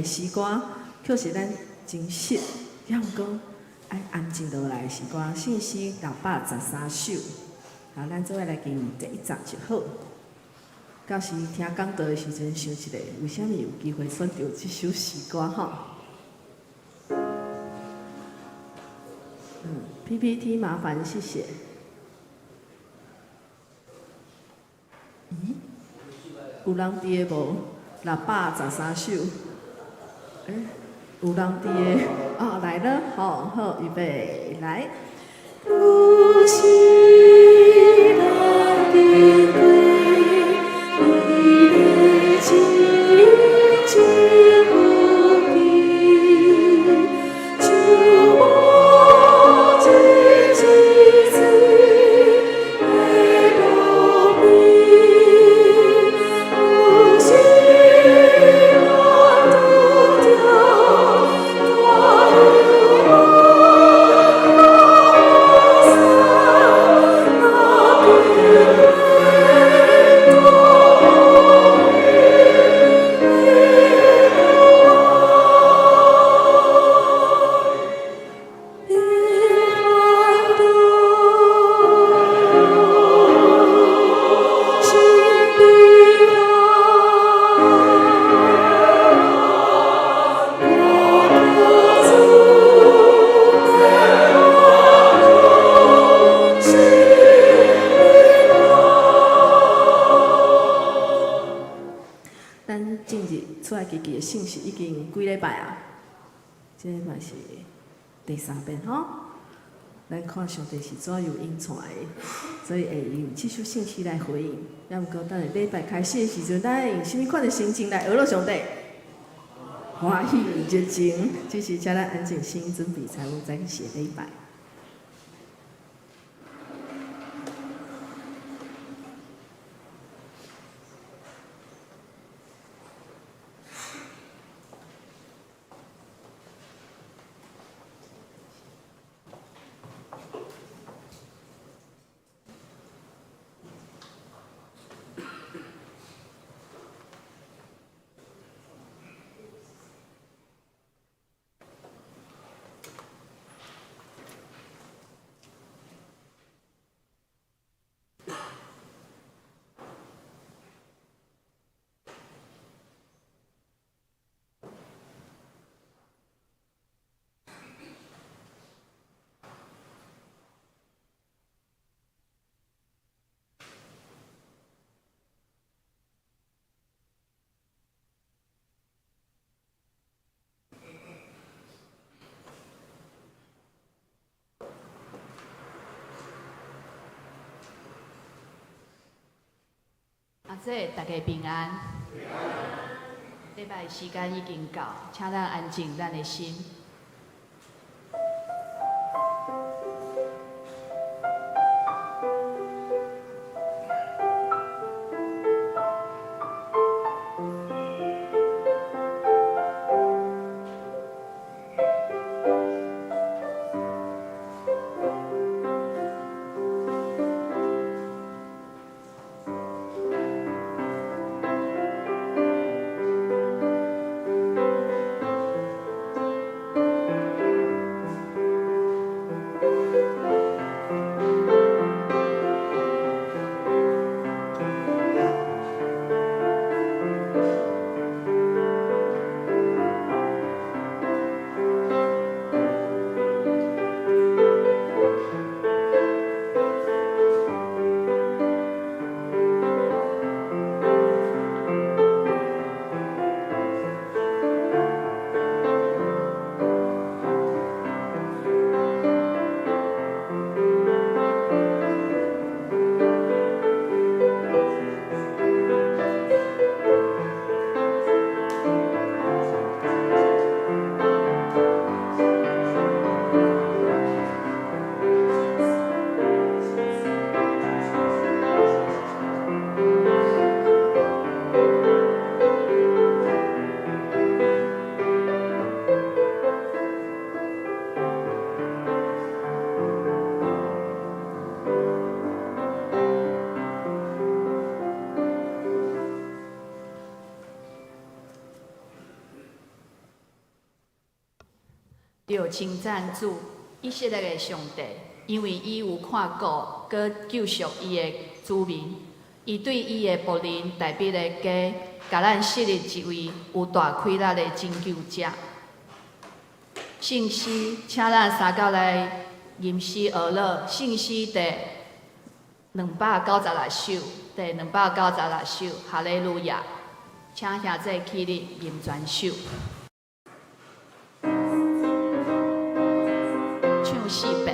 的詩歌，確實咱真熟，也毋過愛安靜落來的詩歌，聖詩613首。好，咱做伙來念第一節就好。到時聽講道的時陣，想一下，為啥物有機會選著這首詩歌吼？PPT 麻煩謝謝。咦？有人佇的無？613首。欸，有人佇的？哦，來了，好，好，預備，來。有時人經過，伊的情真有記，像無一支水的路邊，有時我拄著大雨落雨傘，若經過雨的心平安，我靠主的心平安。咱進入出埃及記的信息已經幾禮拜啊？這禮拜是第三遍吼。咱看上帝是怎樣引帶的，所以會用這首聖詩來回應。也毋過，等下禮拜開始的時陣，咱會用啥物款的心情來學落上帝？歡喜熱情，只是請咱安靜心，準備才有再去寫禮拜。阿姐，大家平安。禮拜時間已經到，請咱安靜咱的心。著稱讚主，以色列的上帝，因為伊有看顧閣救贖伊的子民。伊對伊的僕人大衛的家，共咱設立一位有大氣力的拯救者。聖詩，請咱三角來吟詩學樂。聖詩第296首，第296首，哈利路亞！請兄弟起立吟全首，唱四遍。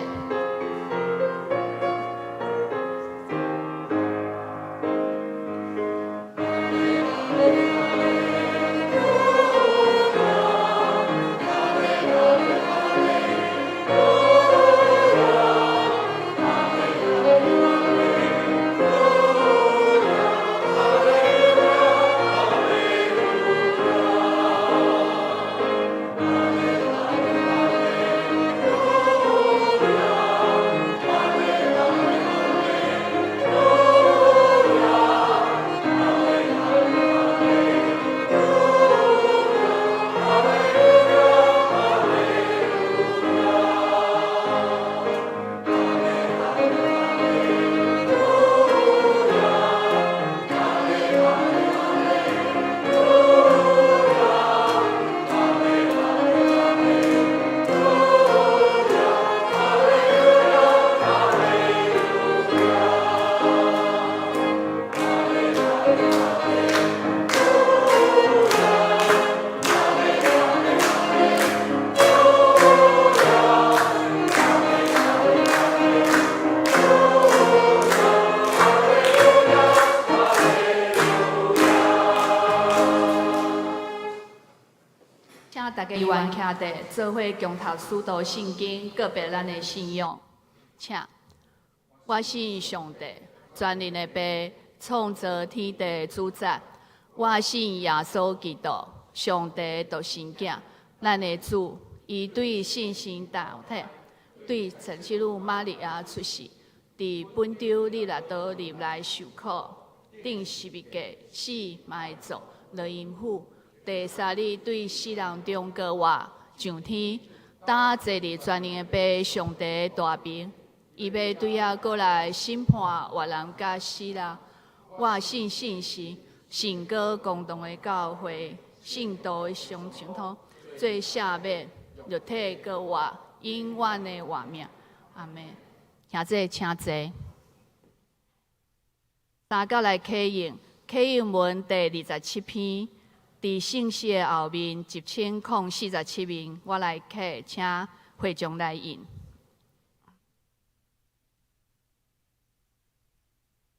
請大家懸徛佇做伙共讀使徒信經，告白咱的信仰。請，我信上帝，全能的父，創造天地主宰。我信耶穌基督，上帝獨生囝，咱的主。伊對聖神大體，對聖妻女瑪利亞出世，佇本丟彼拉多入來受苦，釘十字架死埋葬，落陰府。第三日對死人中復活，上天，擔坐佇全能的父上帝大爿，伊欲對遐閣來審判活人佮死人。我信聖神，聖歌公同的教會，聖徒的相通，做赦免，肉體閣活，永遠的活命。阿們。兄弟請坐。三角來啟應，啟應文第27篇。佇聖詩的後面1047面，我來啟，請會眾來印。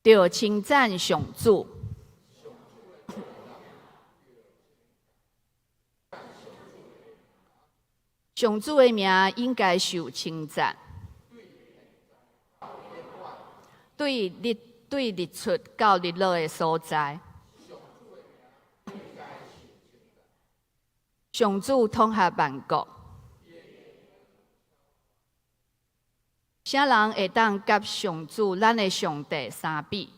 著稱讚上主，上主的名應該受稱讚。對日出到日落的所在。上主統合萬國，啥人會當佮上主咱的上帝相比？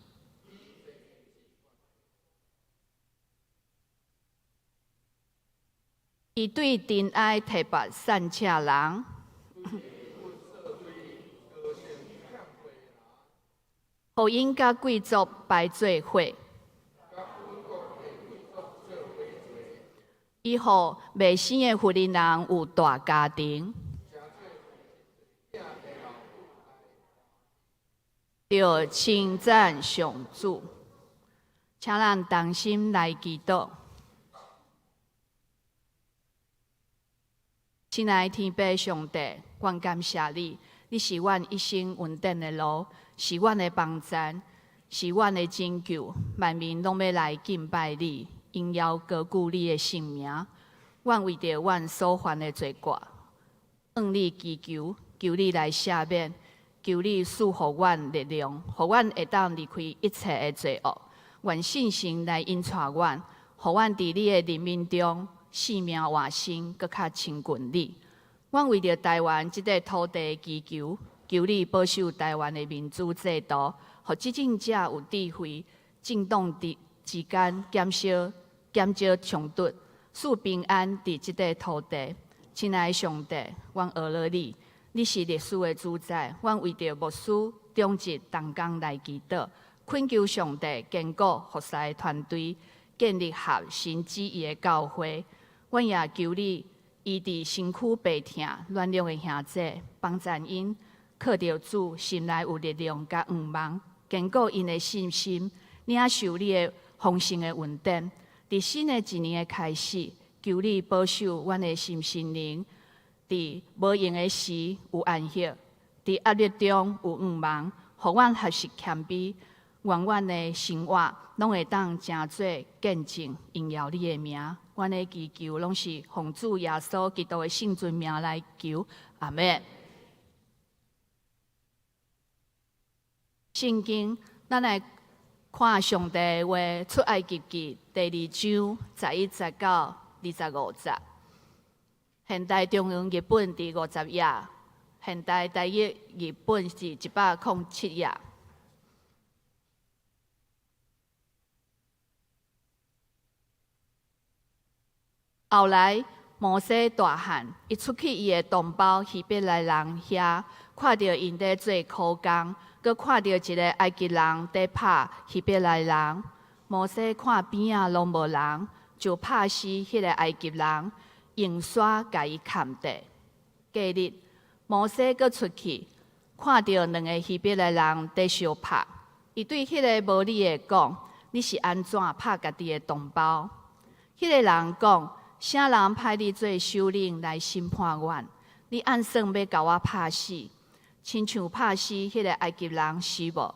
伊對塵埃提拔散赤人，予𪜶佮貴族排做伙。伊予未生的婦人人有大家庭，著稱讚上主，請咱同心來祈禱。親愛的天父上帝，阮感謝你，你是阮一生穩定的路，是阮的幫贊，是阮的拯救，萬民攏欲來敬拜你。榮耀高舉你的聖名，阮為著阮所犯的罪過，向你祈求，求你來赦免，求你賜予阮力量，予阮會當離開一切的罪惡。願聖神來引帶阮，予阮佇你的憐憫中，性命活生，閣較親近你。阮為著台灣這塊土地祈求，求你保守台灣的民主制度，予執政者有智慧，政黨之間減少衝突，賜平安佇這塊土地。親愛的上帝，阮阿羅你，你是歷史的主宰。阮為著牧師、長執同工來祈禱，懇求上帝堅固服侍的團隊，建立合神旨意的教會。阮也求你醫治身軀病痛、軟弱的兄弟，幫贊𪜶靠著主，心內有力量佮向望，堅固𪜶的信心，領受你的豐盛的恩典。佇新的一年的開始，求你保守阮的心身靈，佇無閒的時有安息，佇壓力中有向望，予阮學習謙卑，願阮的生活攏會當成做見證，榮耀你的名。阮的祈求攏是奉主耶穌基督的聖尊名來求，阿們。聖經，咱來看上帝的話，出埃及記第二章11節到25節。現代中文譯本佇50頁，現代台語譯本是107頁。後來，摩西大漢，伊出去伊的同胞希伯來人遐，看著𪜶佇做苦工，閣看著一个埃及人佇拍希伯來人。摩西看邊仔攏無人，就拍死彼个埃及人，用沙共伊崁地。隔日，摩西閣出去，看著兩个希伯來人佇相拍，伊對彼个無理的講：你是按怎拍家己的同胞？彼个人講：啥人派你做首領來審判阮？你按算欲共我拍死，親像拍死彼个埃及人是無？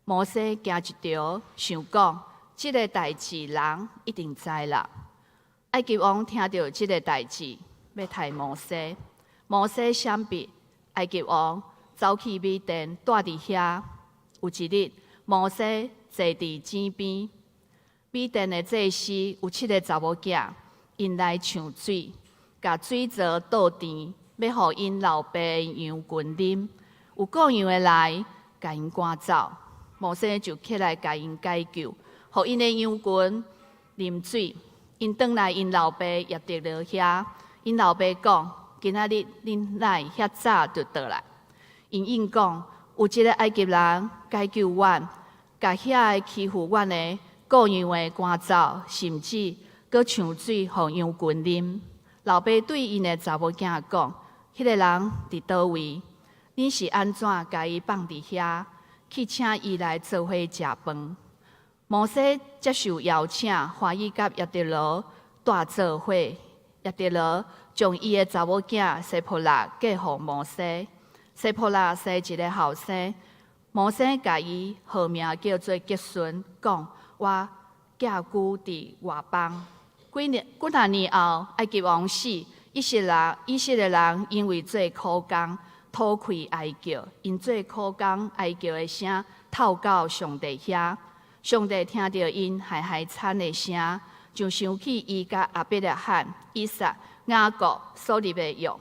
摩西驚一趒，想講：這个代誌人一定知啦。埃及王聽著這个代誌，欲刣摩西。摩西閃避埃及王，走去米甸，蹛佇遐。有一日，摩西坐佇井邊，米甸的祭司有七个查某囝。𪜶來搶水，共水槽倒甜，欲予𪜶老爸的羊群啉。有顧羊的來，共𪜶趕走。摩西就起來共𪜶解救，予𪜶的羊群啉水。𪜶轉來𪜶老爸葉忒羅遐，𪜶老爸講：今仔日恁哪會遐早就倒來？𪜶應講：有一个埃及人解救阮，共遐个欺負阮的顧羊的趕走，甚至閣搶水予羊群啉。老爸對𪜶的查某囝講：彼个人佇佗位？恁是按怎共伊放佇遐？去請伊來做伙食飯。摩西接受邀請，歡喜佮葉忒羅蹛做伙。葉忒羅將伊的查某囝西波拉嫁予摩西。西波拉生一个後生，摩西共伊號名叫做革順，講我寄居佇外邦。幾年幾若年後，埃及王死，以色列人因為做苦工，討氣哀叫，𪜶做苦工哀叫的聲透到上帝遐。上帝聽著𪜶哀哀慘的聲，就想起伊佮亞伯拉罕、以撒、雅各所立的約。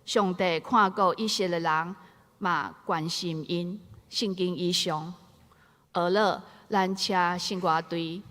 上帝看顧以色列人，嘛關心𪜶。聖經以上，學了咱請聖歌隊。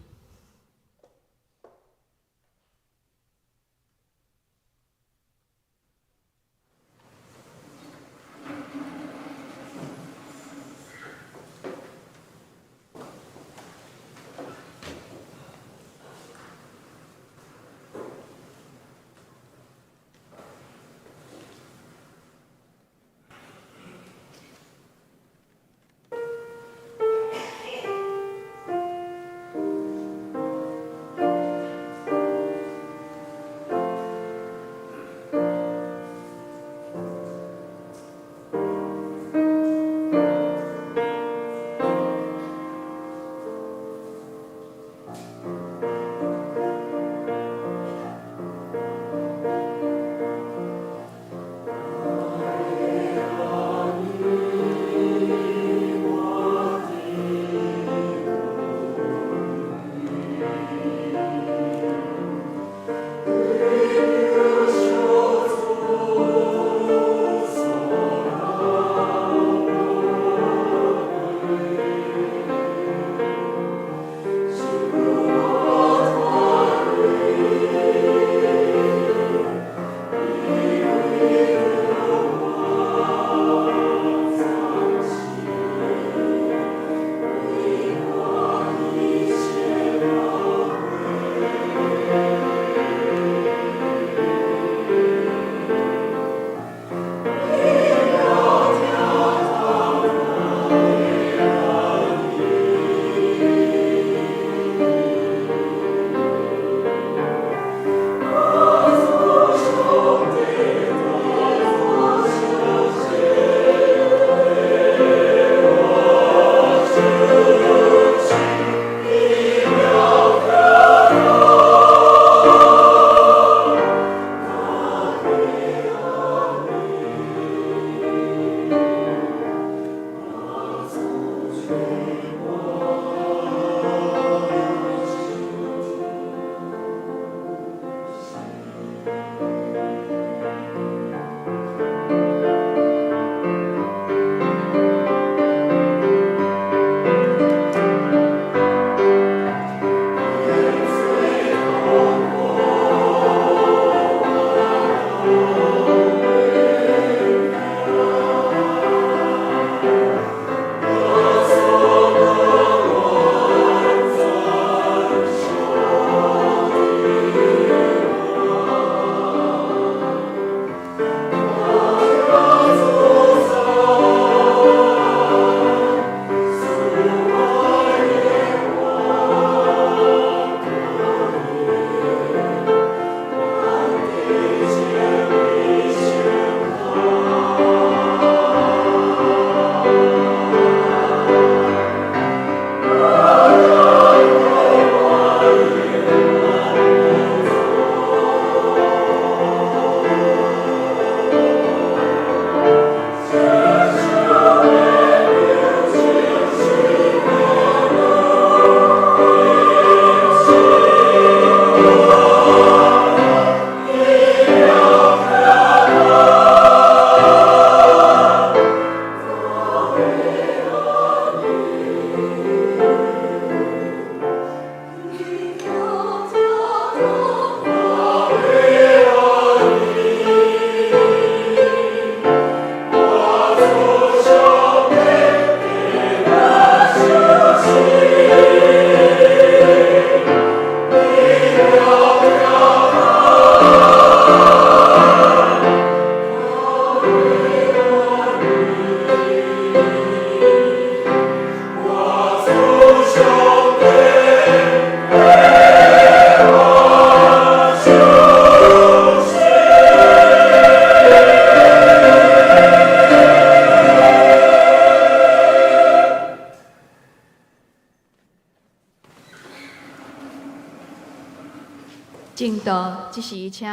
證道，這時請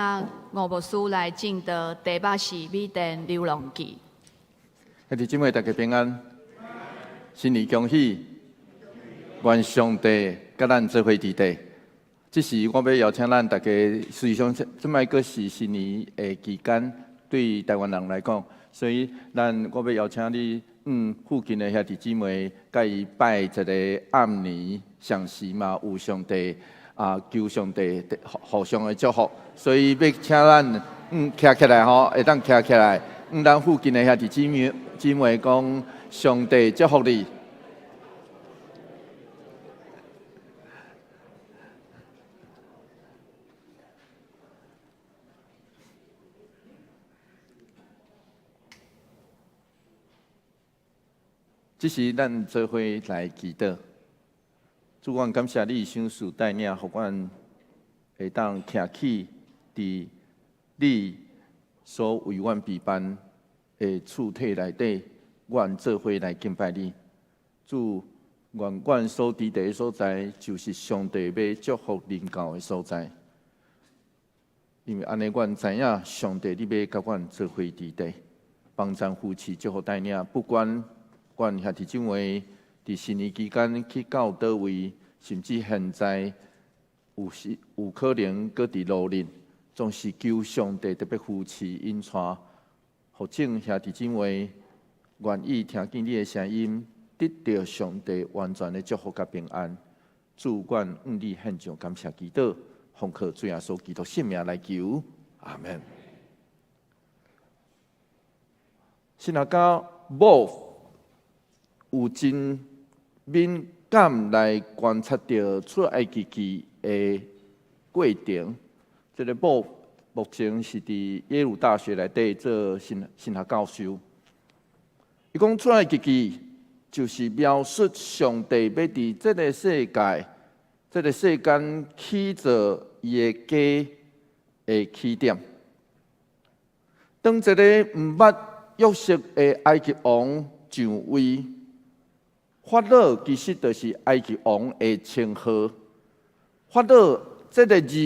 吳牧師來證道，題目是《美殿流浪記》。兄弟姊妹，大家平安，新年恭喜，願上帝佮咱做伙佇底。這時我欲邀請咱大家，實際上這擺閣是新年的期間，對台灣人來講，所以咱我欲邀請你，附近的兄弟姊妹，佮伊拜一個暗暝，上時嘛有上帝啊，求上帝互相的祝福，所以欲請咱徛起來吼，會當徛起來，咱附近的兄弟姊妹姊妹講，上帝祝福你。這時咱做伙來祈禱，主，阮感謝你賞賜帶領，予阮會當徛起佇你所為阮備辦的厝體內底，阮做伙來敬拜你。主，願阮所佇的所在，就是上帝欲祝福臨到的所在。因為按呢，阮知影上帝你欲佮阮做伙佇底，幫贊扶持祝福帶領，不管阮兄弟姊妹佇新年期間去到佗位，甚至現在有時有可能閣佇路裡，總是求上帝特別扶持引帶，予眾兄弟姊妹願意聽見你的聲音，得著上帝完全的祝福佮平安。主，阮向你獻上感謝祈禱，奉靠主耶穌基督聖名來求，阿門。神學家 Boff 有真敏感來觀察著出埃及記的過程。這个 Boff 目前是佇耶魯大學內底做神神學教授。伊講出埃及記就是描述上帝欲佇這个世界、這个世間起造伊的家的起點。當一个毋捌約瑟的埃及王上位，法老其實就是埃及王的稱號。法老這个字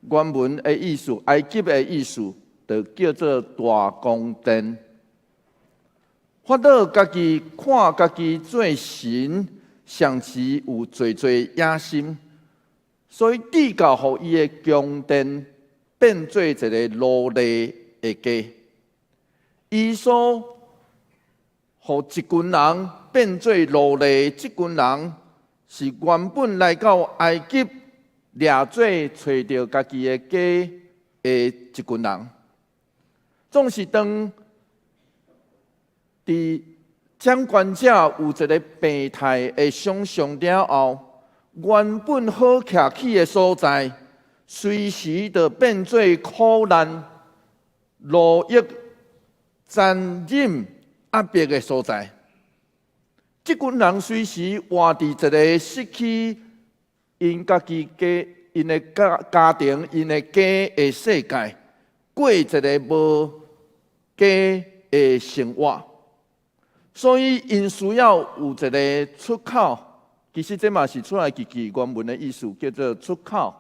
原文的意思，埃及的意思，就叫做大宮殿。法老家己看家己做神，常時有濟濟野心，所以至到予伊的宮殿變做一个奴隸的家。伊所予一群人變做奴隸，這群人是原本來到埃及掠做揣著家己的家的一群人。總是當佇掌權者有一个病態的想像了後，原本好徛起的所在，隨時就變做苦難、奴役、殘忍、壓迫的所在。這群人隨時活佇一个失去𪜶家己家、𪜶的家家庭、𪜶的家的世界，過一个無家的生活，所以𪜶需要有一个出口。其實這嘛是出埃及記原文的意思，叫做出口，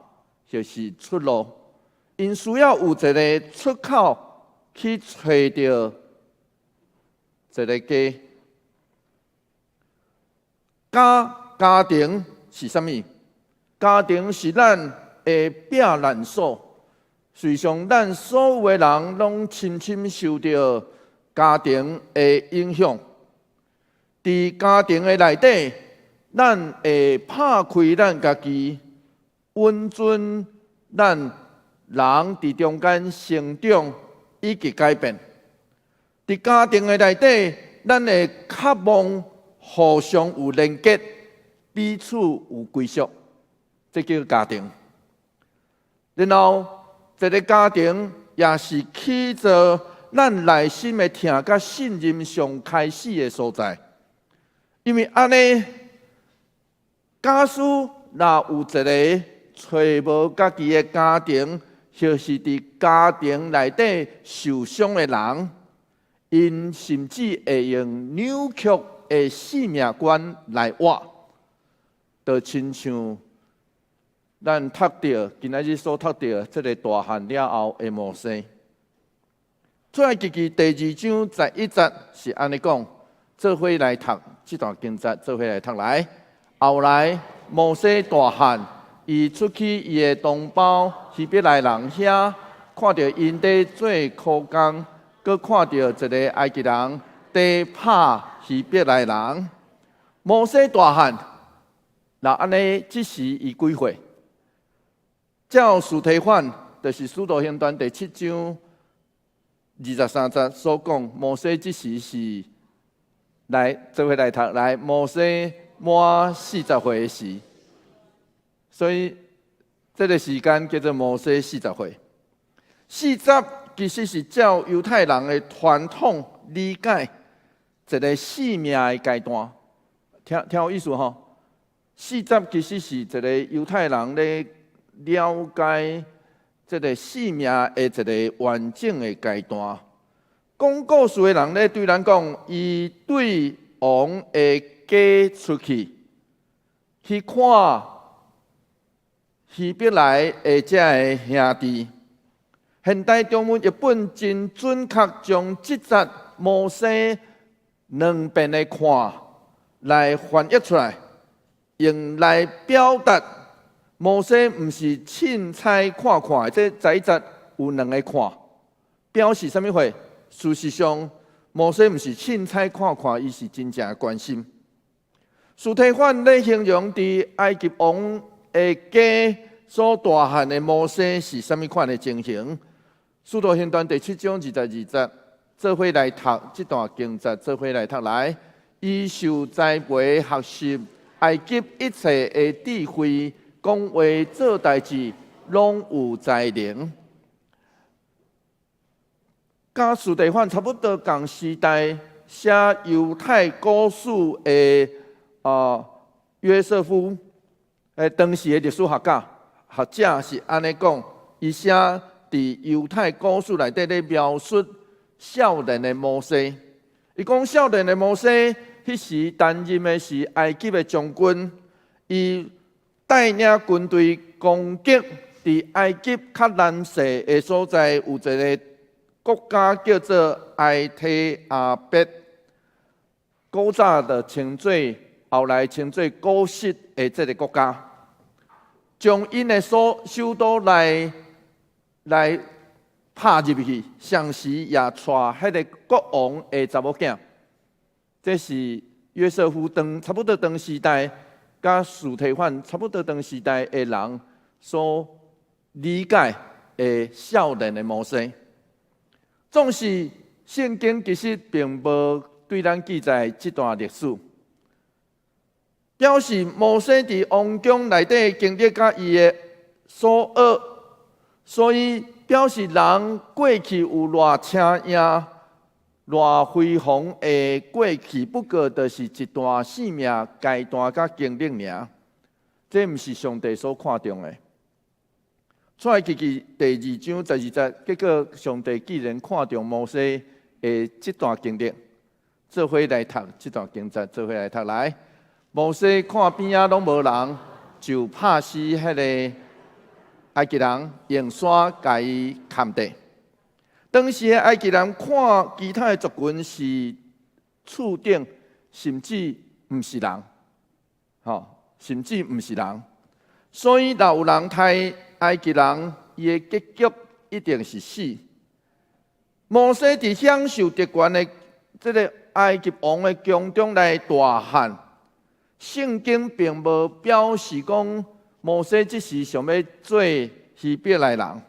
就是出路。𪜶需要有一个出口去揣著一个家。家庭是啥物？家庭是咱的避難所。事實上，咱所有的人攏深深受著家庭的影響。佇家庭的內底，咱會拍開咱家己，允准咱人佇中間成長以及改變。佇家庭的內底，咱會渴望互相有連結，彼此有歸屬，這叫家庭。然後，這个家庭也是起造咱內心的疼佮信任上開始的所在。因為按呢，假使若有一个揣無家己的家庭，或是佇家庭內底受傷的人，𪜶甚至會用扭曲的性命觀來活，就親像咱讀著今仔日所讀著這个大漢了後的摩西。出埃及記第二章十一節是按呢講，做伙來讀這段經節，做伙來讀來。後來摩西大漢，伊出去伊的同胞希伯來人遐，看著𪜶佇做苦工，閣看著一个埃及人佇拍希伯來人。摩西大漢，那按呢，這時伊幾歲？照司提反，就是使徒行傳第七章23節所講，摩西這時是來做伙來讀來，摩西滿40歲時，所以這个時間叫做摩西四十歲。四十其實是照猶太人的傳統理解一个生命的階段，聽聽有意思吼？四十其實是一个猶太人咧了解這个生命的一个完整的階段。講故事的人咧對咱講，伊對王的家出去，去看希伯來的這个兄弟。現代中文譯本真準確將這節摩西兩遍的看來翻譯出來，用來表達摩西毋是凊彩看看，這十一節有兩个看，表示啥物話？事實上，摩西毋是凊彩看看，伊是真正關心。司提反咧形容佇埃及王的家所大漢的摩西是啥物款的情形？使徒行傳第七章22節，做伙來讀這段經節，做伙來讀來。伊受栽培學習埃及一切的智慧，講話做代誌，攏有才能。佮司提反差不多仝時代寫猶太故事的約瑟夫，當時的歷史學家學者是按呢講，伊寫佇猶太故事內底咧描述少年的摩西。伊講少年的摩西，彼時擔任的是埃及的將軍，伊帶領軍隊攻擊佇埃及較南勢的所在，有一个國家叫做埃提阿別，古早就稱做後來稱做古實的這个國家，將𪜶的所首都來拍入去，同時也帶彼个國王的查某囝。這是約瑟夫當差不多當時代，佮司提反差不多當時代的人所理解的少年的摩西。總是聖經其實並無對咱記載這段歷史，表示摩西佇王宮內底經歷佮伊的所學，所以表示人過去有偌請贏、偌輝煌的過去，不過就是一段生命階段佮經歷爾，這毋是上帝所看重的。出埃及記第二章十二節，結果上帝既然看著摩西的這段經歷，做伙來讀這段經節，做伙來讀來。摩西看邊仔攏無人，就拍死彼个埃及人，用山共伊崁地。當時的埃及人看其他的族群是次等，甚至毋是人，吼，甚至毋是人。所以若有人刣埃及人，伊的結局一定是死。摩西佇享受特權的這个埃及王的宮中來大漢，聖經並無表示講摩西這時想欲做希伯來人，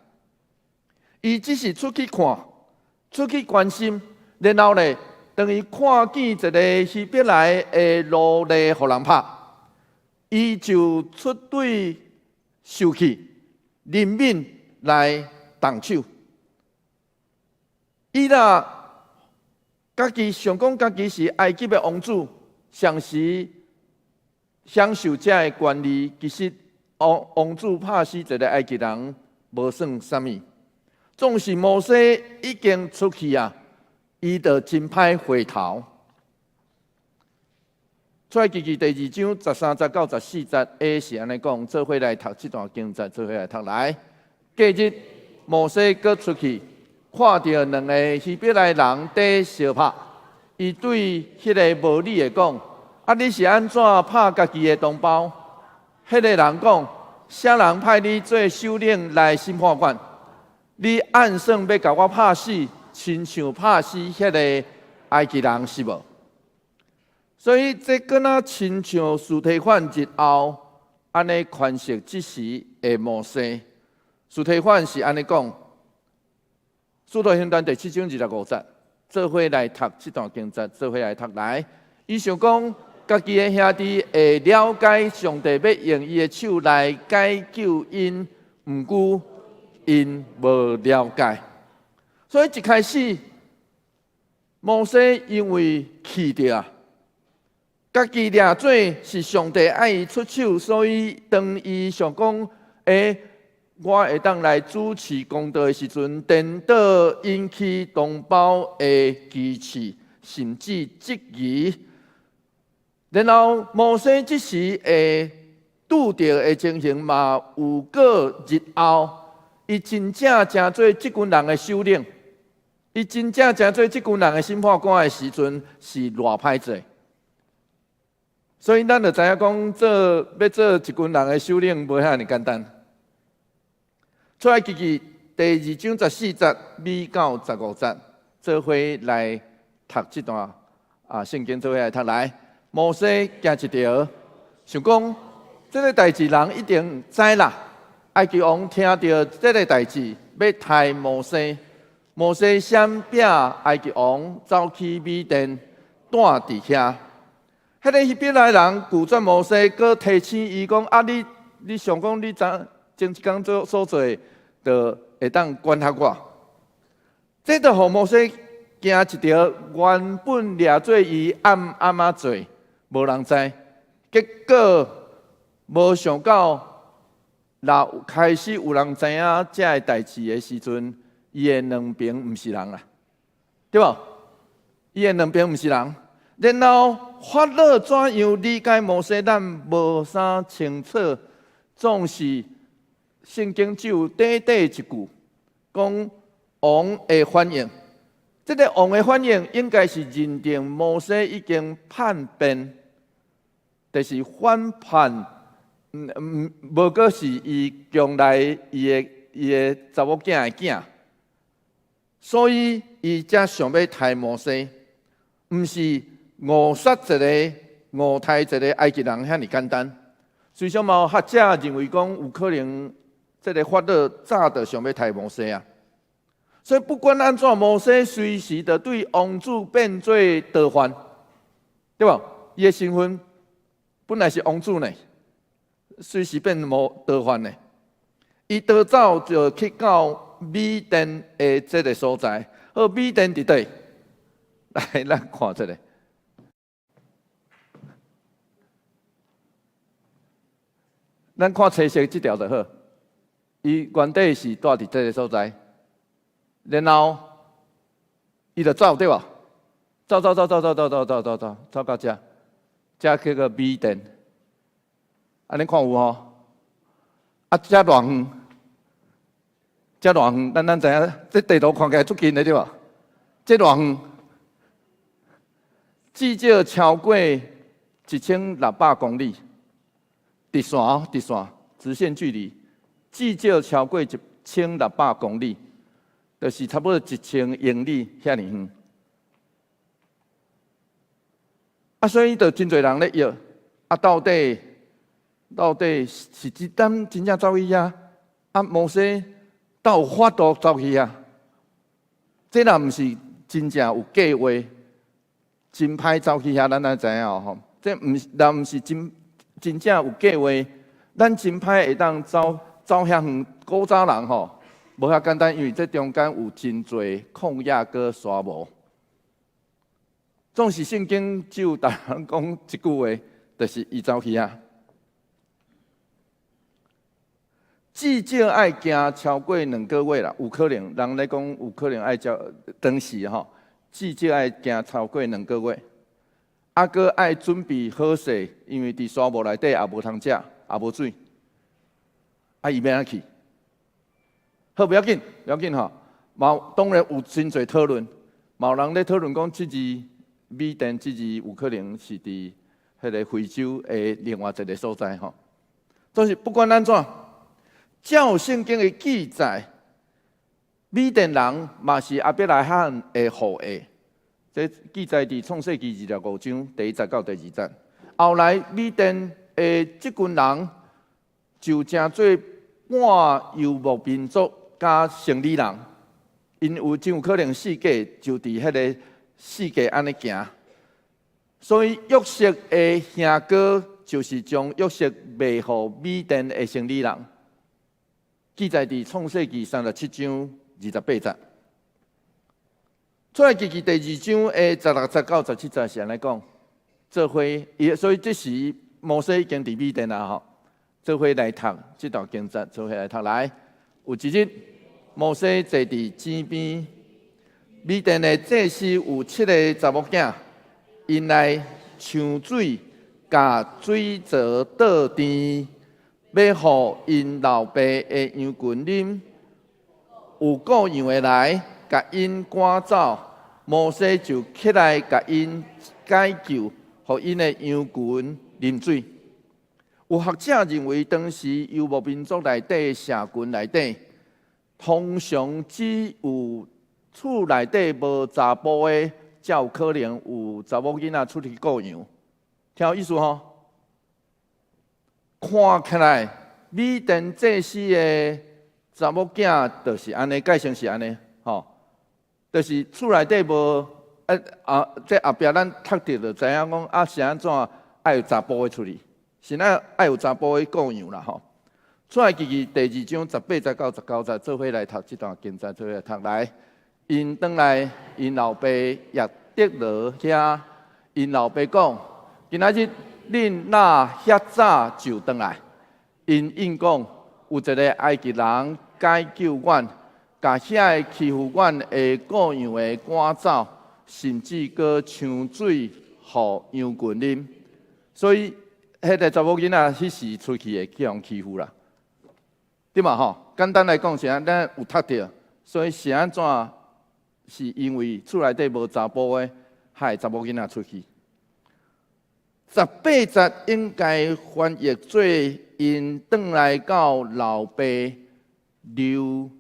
伊只是出去看，出去關心，然後咧，當伊看見一个希伯來的奴隸予人拍，伊就出對受氣，憐憫來動手。伊若家己想講家己是埃及的王子，同時享受這个權利，其實王子拍死一个埃及人，無算啥物。總是摩西已經出去啊，伊就真歹回頭。出埃及記第二章十三節到十四節，A 是按呢講，做伙來讀這段經節，做伙來讀來。隔日，摩西閣出去，看著兩个希伯來人佇相拍，伊對彼个無理的講：啊，你是按怎拍家己的同胞？彼个人講：啥人派你做首領來審判阮？你暗算欲共我拍死，親像拍死彼个埃及人是無？所以這敢若親像司提反日後按呢詮釋這時的摩西。司提反是按呢講，使徒行傳第七章二十五節，做伙來讀這段經節，做伙來讀來。伊想講，家己的兄弟會了解上帝欲用伊的手來解救𪜶，毋過𪜶無了解。所以一開始，摩西因為氣著啊，家己掠做是上帝愛伊出手，所以當伊想講，我會當來主持公道的時陣，顛倒引起同胞的歧視，甚至質疑。然後摩西這時會拄著的情形嘛，有過日後，伊真正成做這群人的首領，伊真正成做這群人的審判官的時陣，是偌歹勢。所以咱就知影講，做欲做一群人的首領，無遐爾簡單。出埃及記第二章十四節尾到十五節，做伙來讀這段啊聖經，做伙來讀來。摩西驚一條，想講這个代誌人一定知啦。埃及王聽著這个代誌，欲刣摩西。摩西閃避埃及王，走去米甸，蹛佇遐。彼个希伯來人拒絕摩西，閣提醒伊講：啊，你想講你昨前一工做所做的，就會當管轄我。這就予摩西驚一條，原本掠做伊暗暗仔做，無人知。結果無想到，若開始有人知影這个代誌的時陣，伊的兩邊毋是人啦，對無？伊的兩邊毋是人。然後法老怎樣理解摩西，咱無啥清楚。總是聖經只有短短一句，講王的反應。這个王的反應應該是認定摩西已經叛變，就是反叛，無閣是伊宮內伊的查某囝的囝，所以伊才想欲刣摩西，毋是誤殺一个誤刣一个埃及人遐爾簡單。雖然嘛有學者認為講有可能，這个法老早就想欲刣摩西啊。所以不管按怎，摩西隨時就對王子變做逃犯，對無？伊的身份本來是王子呢，隨時變無逃犯呢。伊逃走就去到米甸的這个所在。好，米甸佇佗？來，咱看這个。咱看青色這條就好。伊原底是蹛佇這个所在，然後伊就走對無？走走走走走走走走走走走到遮，遮叫做米甸。按呢看有吼？啊，遮偌遠？遮偌遠？咱知影，這地圖看起來足近的對無？這偌遠？至少超過1600公里，直線哦，直線，直線距離至少超過一千六百公里，就是差不多1000英里遐爾遠。啊，所以就真濟人咧約，啊，到底是真當真正走去遐？啊，摩西敢有法度走去遐？這若毋是真正有計劃，真歹走去遐，咱也知影吼。這毋是，若毋是真真正有計劃，咱真歹會當走走遐遠。古早人吼，無遐簡單，因為這中間有真濟曠野閣沙漠。總是聖經只有逐人講一句話，就是伊走去遐。至少愛行超過2個月啦，有可能人咧講有可能愛較當時吼，至少愛行超過兩個月。啊，閣愛準備好勢，因為佇沙漠內底也無通食，也無水。啊，伊欲按怎去？好，不要緊，不要緊吼。嘛，當然有真濟討論，嘛有人咧討論講，這字米甸這字有可能是佇彼个非洲的另外一个所在吼。總是不管按怎，照聖經的記載，米甸人嘛是亞伯拉罕的後裔。這記載佇創世記25章第1節到第2節。後來米甸的這群人就成做半遊牧民族佮生理人，𪜶有真有可能四界就佇彼个四界按呢行。所以約瑟的兄哥就是將約瑟賣予米甸的生理人。記載佇創世記37章28節。出埃及記第2章的16節到17節是按呢講，做伙伊，所以這時摩西已經佇米甸啦吼，做伙來讀這段經節，做伙來讀來。有一日，摩西坐佇井邊，米甸的祭司有七个查某囝，𪜶來搶水，共水槽倒甜，欲予𪜶老爸的羊群啉。有顧羊的來，共𪜶趕走，摩西就起來共𪜶解救，予𪜶的羊群啉水。有學者認為，當時遊牧民族內底社群內底，通常只有厝內底無查埔的，才有可能有查某囡仔出去顧羊。聽有意思吼？看起來，米甸祭司的查某囝就是按呢，解釋是按呢，吼。就是厝內底無啊啊，這後壁咱讀著就知影講啊，是按怎愛有查埔的出去，是按愛有查埔的顧羊啦吼。出埃及記第2章18節到19節，做伙來讀這段經節，做伙來讀來。𪜶轉來，𪜶老爸葉忒羅遐，𪜶老爸講：今仔日恁哪遐早就轉來？𪜶應講：有一个埃及人解救阮，共遐个欺負阮的顧羊的趕走，甚至閣搶水予羊群啉。所以，彼个查某囡仔彼時出去會去予人欺負啦，對嘛吼？簡單來講是按咱有讀著，所以是按怎？是因為厝內底無查埔的，害查某囡仔出去。18節應該翻譯做𪜶轉來到老爸流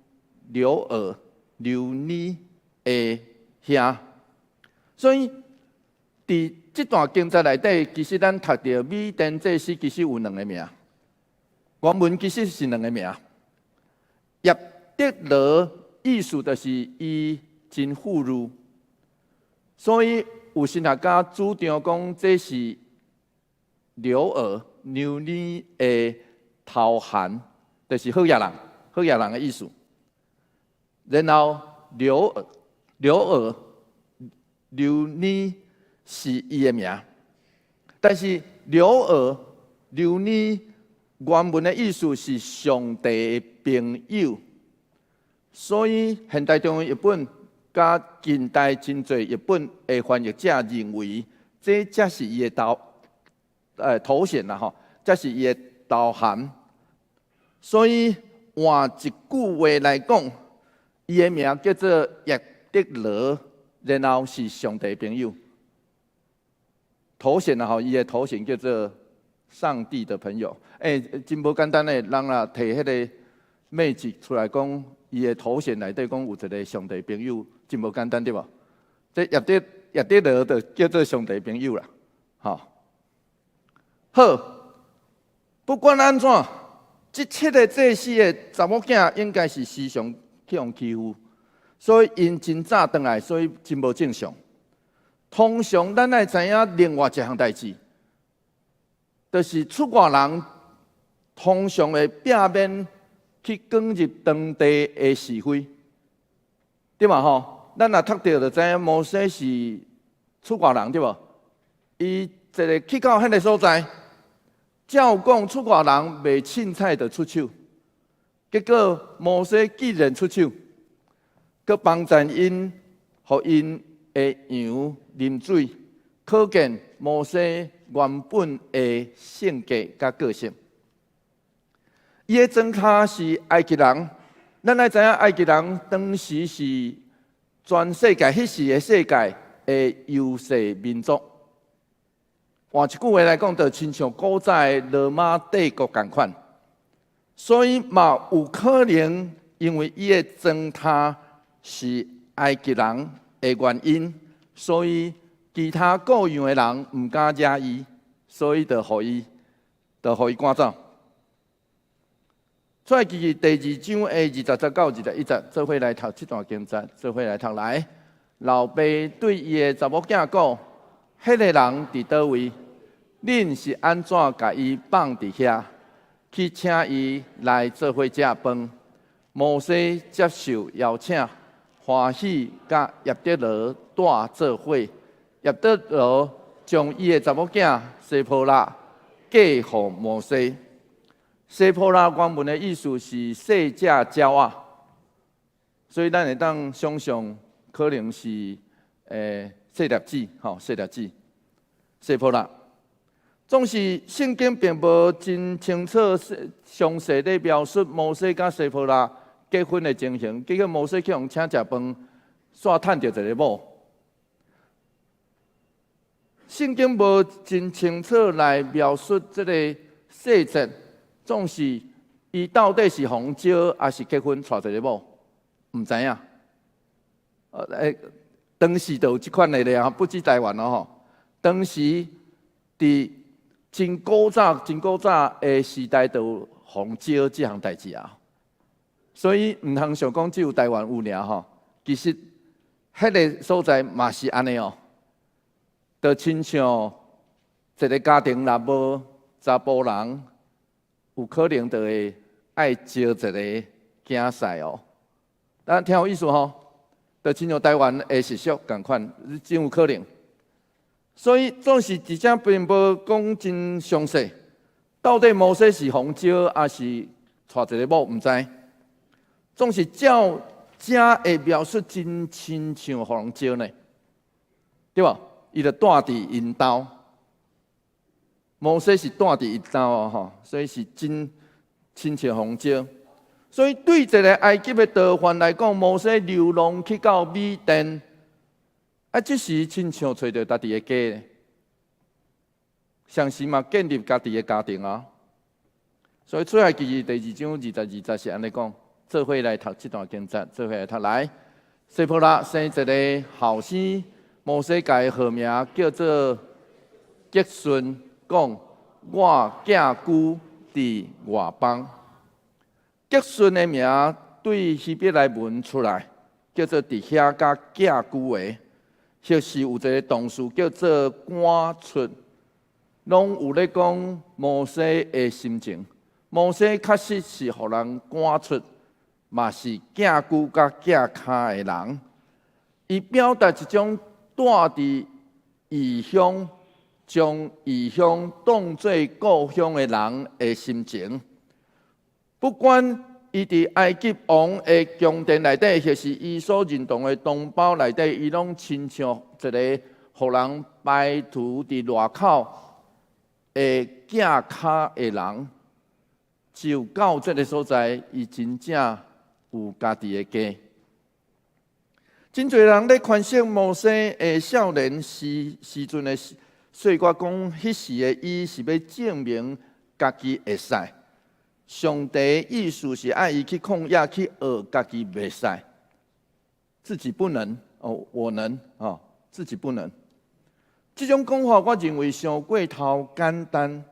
流耳流尼的遐，所以佇這段經節內底，其實咱讀著米甸祭司其實有兩个名，原文其實是兩个名。葉忒羅意思就是伊真富裕，所以有神學家主張講這是流耳流尼的頭銜，就是好額人，好額人的意思。然後流耳流耳流尼是伊的名，但是流耳流尼原文的意思是上帝的朋友，所以現代中文譯本佮近代真濟譯本的翻譯者認為，這才是伊的頭銜啦吼，這是伊的頭銜。所以換一句話來講，伊的名叫做葉得羅，然後是上帝朋友。頭銜啦吼，伊的頭銜叫做上帝的朋友。欸，真無簡單的，人若提彼個秘籍出來講，伊的頭銜內底講有一個上帝朋友，真無簡單對無？這葉得羅就叫做上帝朋友啦，吼。好，不管按怎，這七个祭司的查某囝應該是時常去予欺負，所以𪜶真早轉來，所以真無正常。通常咱愛知影另外一項代誌，就是出外人通常會避免去捲入當地的是非，對嘛吼？咱若讀著就知影摩西是出外人對無？伊一个去到彼个所在，照講出外人袂凊彩就出手，結果摩西既然出手，閣幫贊𪜶，予𪜶的羊啉水，可見摩西原本的性格佮個性。伊的莊跤是埃及人，咱愛知影埃及人當時是全世界彼時的世界的優勢民族。換一句話來講，就親像古早的羅馬帝國仝款，所以嘛有可能因為伊的莊跤是埃及人的原因，所以其他各樣的人毋敢惹伊，所以就予伊趕走。出埃及記第二章的20節到21節，做伙來讀這段經節，做伙來讀來。老爸對伊的查某囝講：彼個人佇佗位？恁是按怎共伊放佇遐？去請伊來做伙食飯。摩西接受邀請，歡喜佮葉得羅蹛做伙。葉得羅將伊的查某囝西波拉嫁予摩西。西波拉原文的意思是細隻鳥仔，所以咱會當想象可能是細粒子，吼，細粒子。西波拉，總是聖經並無真清楚、詳細咧描述摩西佮西波拉結婚的情形。結果摩西去予請食飯，煞趁著一個某。聖經無真清楚來描述這个細節。總是伊到底是予人招，抑是結婚娶一個某，毋知影。當時就有這款的咧，不止台灣咯吼。當時佇真古早、真古早的時代，就有予人招這項代誌啊。所以毋通想講只有台灣有爾吼，其實彼个所在嘛是按呢哦。就親像一个家庭若無查埔人，有可能就會愛招一個囝婿哦。咱聽有意思吼？就親像台灣的習俗仝款，真有可能。所以總是佇遮並無講真詳細，到底摩西是予人招，抑是娶一個某，毋知。總是照遮的描述真親像予人招呢，對無？伊就蹛佇𪜶兜。摩西是蹛佇𪜶兜哦，吼，所以是真親像予人招。所以對一个埃及的逃犯來講，摩西流浪去到米甸，啊，這時親像揣著家己的家，同時嘛建立家己的家庭啊。所以出埃及記第二章22節是按呢講，做伙來讀這段經節，做伙來讀來。西波拉生一个後生，摩西共伊號名叫做革順，講我寄居佇外邦。革順的名對希伯來文出來，叫做佇遐佮寄居的，或是有一个動詞叫做趕出，攏有咧講摩西的心情。摩西確實是予人趕出，嘛是寄居佮寄跤的人。伊表達一種蹛佇異鄉將異鄉當做故鄉的人的心情。不管伊佇埃及王的宮殿內底，或是伊所認同的同胞內底，伊攏親像一個予人排除佇外口的寄跤的人。只有到這个所在，伊真正有家己的家。真濟人咧詮釋摩西的少年時時陣的歲月，講彼時的伊是欲證明家己會使。上帝的意思是愛伊去曠野去學家己袂使，自己不能哦，我能哦，自己不能。這種講法，我認為傷過頭簡單，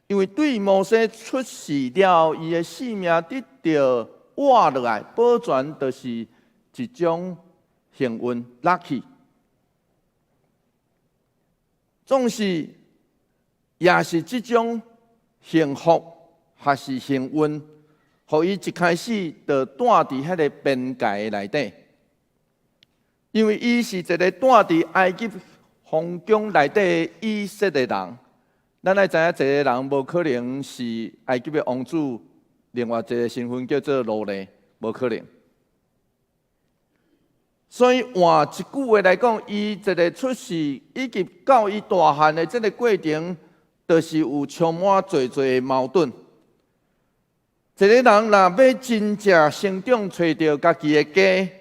因為對摩西出世了，伊的性命得著活落來，保全，就是一種幸運，lucky。總是也是這種幸福，還是幸運，予伊一開始就住佇彼个邊界內底，因為伊是一个住佇埃及皇宮內底的以色列人。咱愛知影，一个人無可能是埃及的王子，另外一个身份叫做奴隸，無可能。所以換一句話來講，伊一个出世以及到伊大漢的這个過程，就是有充滿濟濟的矛盾。一个人若欲真正成長，揣著家己的家，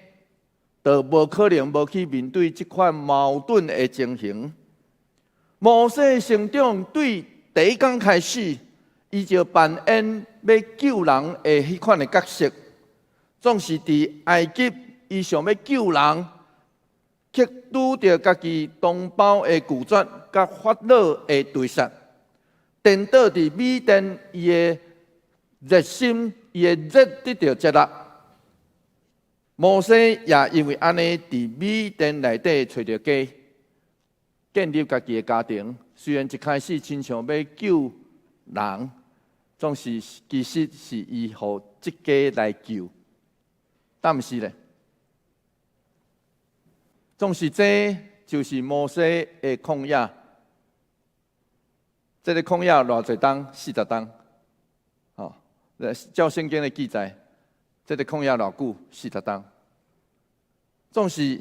就無可能無去面對這款矛盾的情形。摩西成長對第一工開始，伊就扮演欲救人的彼款的角色，總是佇埃及，伊想欲救人，卻拄著家己同胞的拒絕，佮法老的追殺，顛倒佇米甸，伊的熱心，伊的熱得著接納。摩西也因為按呢，佇米甸內底揣著家，建立家己的家庭。雖然一開始親像欲救人，總是其實是伊予這家來救。但是咧，總是這就是摩西的曠野。這个曠野偌濟冬？40冬。吼，照聖經的記載，這个曠野偌久？四十冬。總是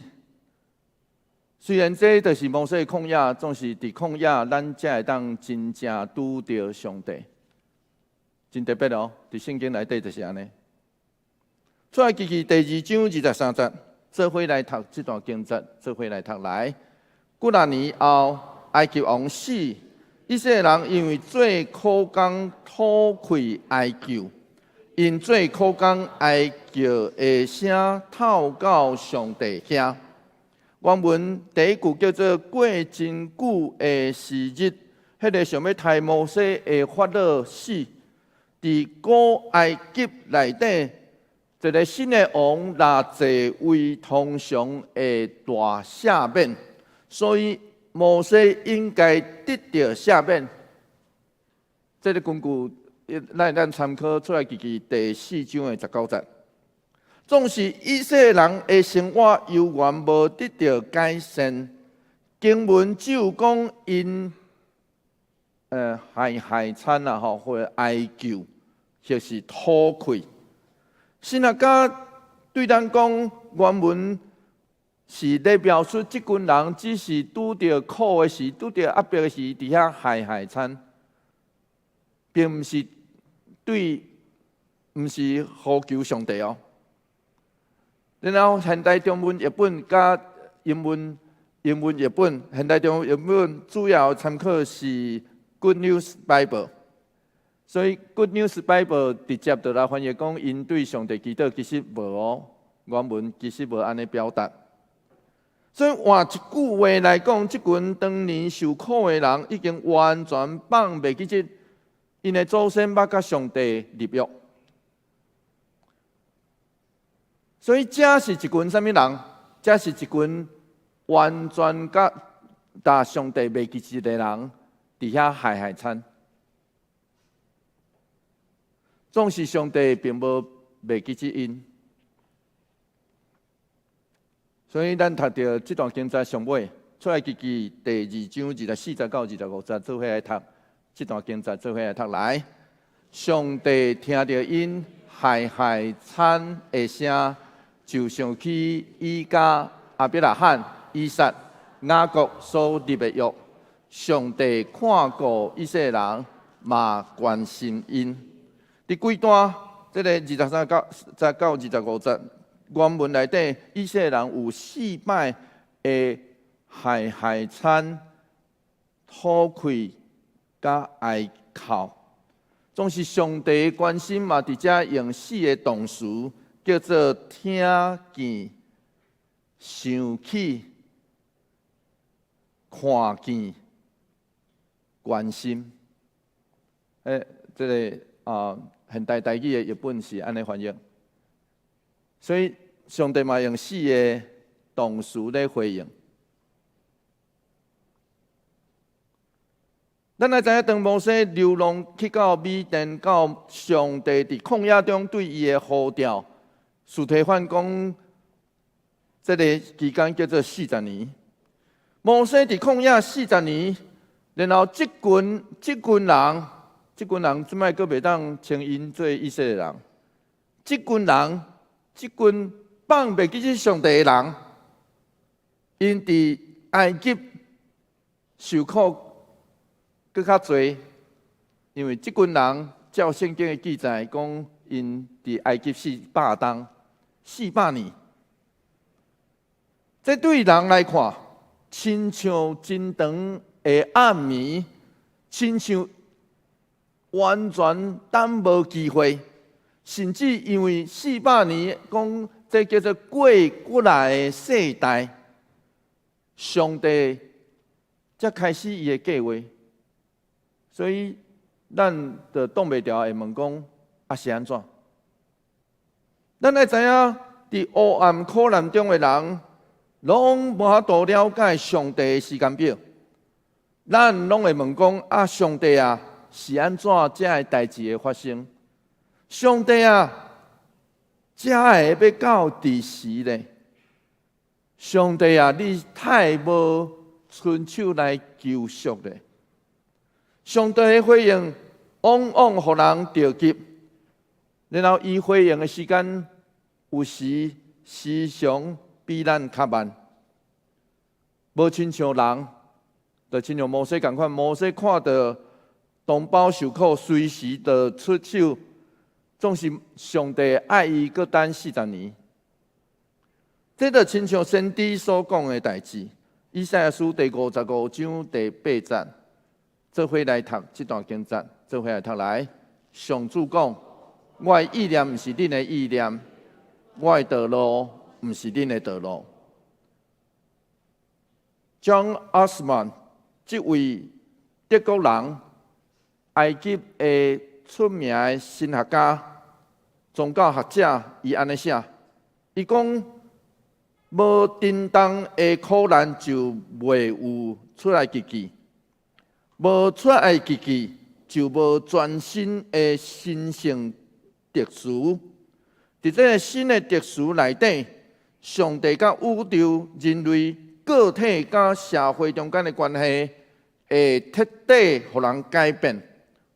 雖然這就是摩西的曠野，總是佇曠野，咱才會當真正拄著上帝。真特別哦，佇聖經內底就是按呢。出埃及記第二章23節，做伙來讀這段經節，做伙來讀來。幾若年後，埃及王死，以色列人因為做苦工討氣哀求，𪜶做苦工哀叫的聲透到上帝遐。原文第一句叫做過真久的時日，彼个想欲刣摩西的法老死，佇古埃及內底，一个新的王若坐位，通常會大赦免，所以摩西應該得著赦免。這个根據咱參考出埃及記第四章的19節。總是以色列人的生活猶原無得著改善，經文只有講𪜶害害慘啊吼，或者哀求，或是討氣。神學家對咱講，原文是咧描述這群人只是拄著苦的時，拄著壓迫的時，佇遐害害慘，並毋是對，毋是呼求上帝哦。然後現代中文譯本佮英文英文譯本，現代中文譯本主要參考是 Good News Bible，所以 Good News Bible 直接就來翻譯講，𪜶對上帝祈禱，其實無哦，原文其實無按呢表達。所以換一句話來講，這群當年受苦的人已經完全放袂記得，𪜶的祖先捌佮上帝立約。所以這是一群啥物人？這是一群完全佮佮上帝袂記得的人，佇遐害害慘。總是上帝並無袂記得𪜶。所以咱讀著這段經節上尾，出埃及記第二章24節到25節，做伙來讀這段經節，做伙來讀來。上帝聽著𪜶害害慘的聲，就想起伊佮亞伯拉罕、以撒、雅各所立的約。上帝看顧以色列人，嘛關心𪜶。佇規段，這个23節到25節，原文內底以色列人有四擺的害害慘、討氣佮哀哭。總是上帝關心嘛，佇遮用四个動詞，叫做聽見、想起、看見、關心。這个啊，現代台語的譯本是按呢翻譯。所以上帝嘛用四个動詞咧回應。咱來知影，當摩西流浪去到米甸，到上帝佇曠野中對伊的呼召，司提反講，這个期間叫做四十年。摩西佇曠野四十年，然後這群人這擺閣袂當稱𪜶做以色列人。這群人，這群放袂記這上帝的人，𪜶佇埃及受苦閣較濟，因為這群人照聖經的記載講，𪜶佇埃及四百冬，四百年。這對人來看，親像真長的暗暝，親像完全等無機會，甚至因為四百年講，這叫做過幾來的世代，上帝才開始伊的計劃，所以咱就擋袂牢會問講，啊是按怎？咱愛知影，佇黑暗苦難中的人，攏無法度了解上帝的時間表。咱攏會問講，啊，上帝啊，是按怎這个代誌會發生？上帝啊，這會欲到佇時咧？上帝啊，你太無伸手來救贖咧？上帝的回應往往予人著急，然後伊回應的時間有時時常比咱較慢，無親像人，就親像摩西仝款，摩西看著同胞受苦，隨時就出手，總是上帝愛伊閣等四十年。這就親像先知所講的代誌，以賽亞書第五十五章第八節，做伙來讀這段經節，做伙來讀來。上主講：我的意念毋是恁的意念，我的道路毋是恁的道路。John Osman 這位德國人，埃及的出名的神學家、宗教學者，伊按呢寫，伊講：無震動的苦難就袂有出埃及記，無出埃及記就無全新的神聖秩序。佇這个新的秩序內底，上帝佮宇宙、人類個體佮社會中間的關係，會徹底予人改變，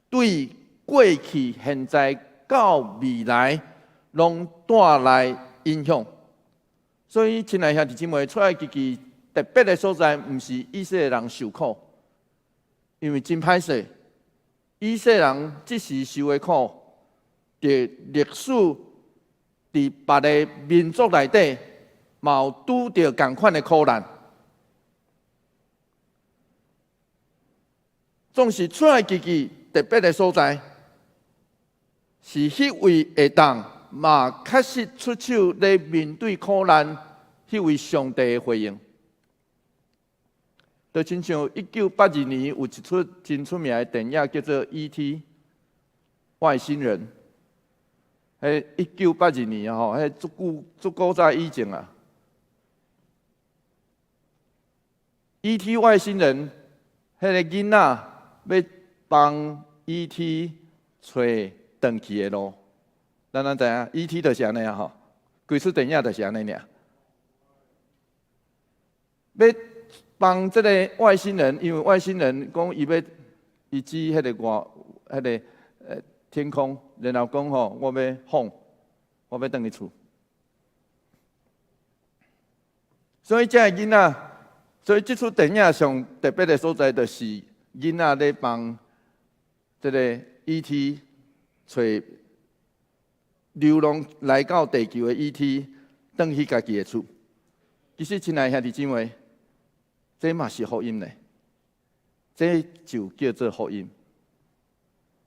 對過去、現在到未來，攏帶來影響。所以，親愛兄弟姊妹，出埃及記特別的所在，毋是以色列人受苦，因為真歹勢，以色列人這時受的苦，佇歷史佇別个民族內底，嘛有拄著仝款的苦難。總是出埃及記特別的所在，是彼位會當嘛確實出手咧面對苦難，彼位上帝的回應。就親像1982年有一齣真出名的電影叫做《E.T. 外星人》，彼1982年吼，彼足久足古早以前啊，《E.T. 外星人》彼个囡仔欲幫 E.T. 揣轉去的路。咱攏知影，E.T. 就是按呢啊吼，規齣電影就是按呢爾。欲幫這个外星人，因為外星人講伊欲伊指彼个外，彼个天空，然後講吼，我欲放，我欲轉去厝。所以這个囡仔，所以這齣電影上特別的所在，就是囡仔咧幫這个 E.T. 揣流浪來到地球的 E.T. 轉去家己的厝。其實，親愛兄弟姊妹，這嘛是福音呢。這就叫做福音。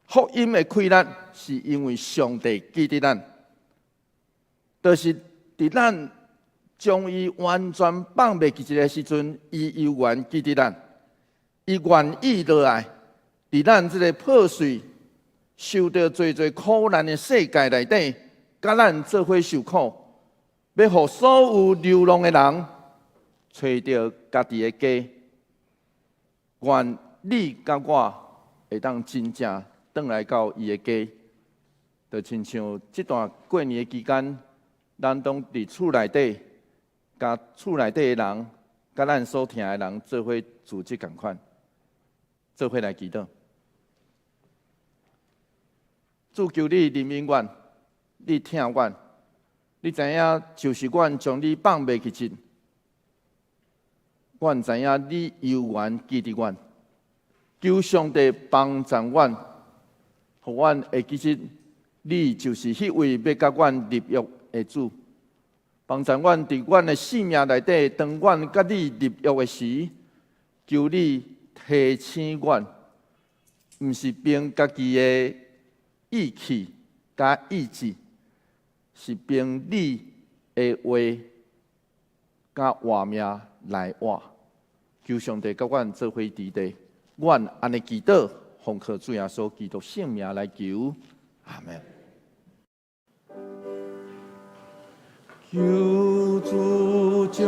福音的氣力是因為上帝記得咱，就是佇咱將伊完全放袂記的時陣，伊猶原記得咱，伊願意落來，佇咱這个破碎、受著濟濟苦難的世界內底，佮咱做伙受苦，欲予所有流浪的人揣著家己的家。願你佮我會當真正轉來到伊的家，就親像這段過年的期間，咱攏佇厝內底，佮厝內底的人，佮咱所疼的人做伙組織仝款，做伙來祈禱。主求你憐憫阮，你疼阮，你知影就是阮將你放袂記得，阮知影你猶原記得阮，求上帝幫助阮，予阮會記得你就是彼位欲佮阮立約的主，幫助阮佇阮的生命內底，當阮佮你立約的時，求你提醒阮，毋是憑家己的意氣佮意志，是憑你的話佮活命來活。求上帝佮阮做伙佇地，阮按呢祈禱，奉靠主耶穌基督聖名來求，阿門。求主將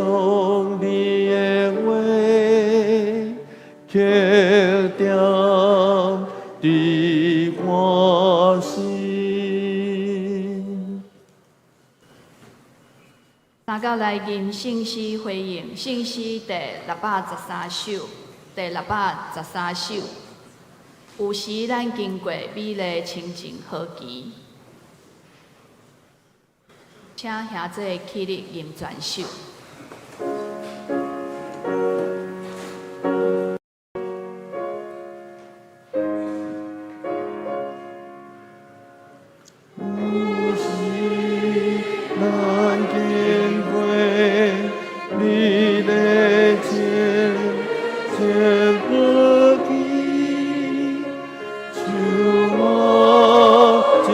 你的話刻踮佇我心。三九來吟聖詩回應，聖詩第613首，第613首。有時咱經過美麗清靜河墘，請兄姊起立吟全首。有時咱經過美麗清靜河墘，樹木盡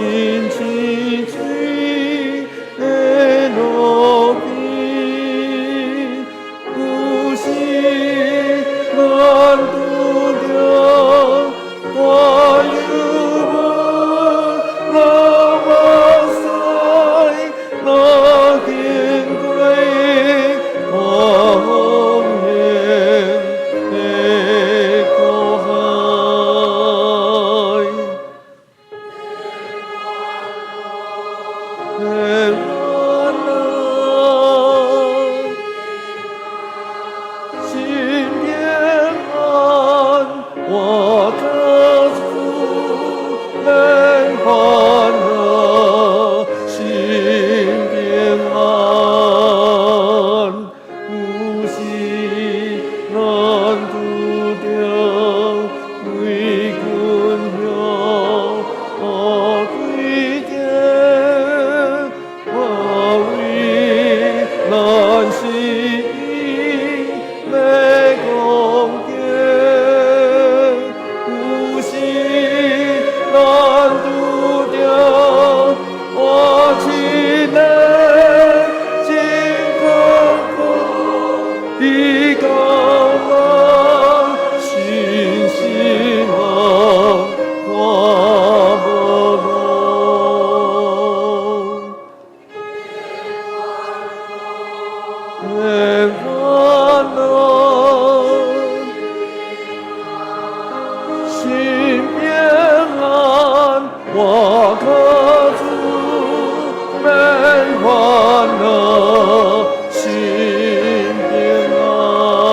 青翠的路邊，有時咱拄著大憂悶，流目屎，若經過大風險的苦海。免煩惱，心平安，我的主免煩惱，心平安。有時咱拄著危困險對敵，我為咱死的攻擊。有時咱拄著我親的真困苦的高難，信心望看無路。免煩惱，心平安，我靠主免煩惱，心平安。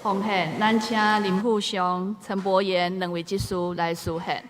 奉獻，咱請林富雄、陳柏言兩位執事來司獻。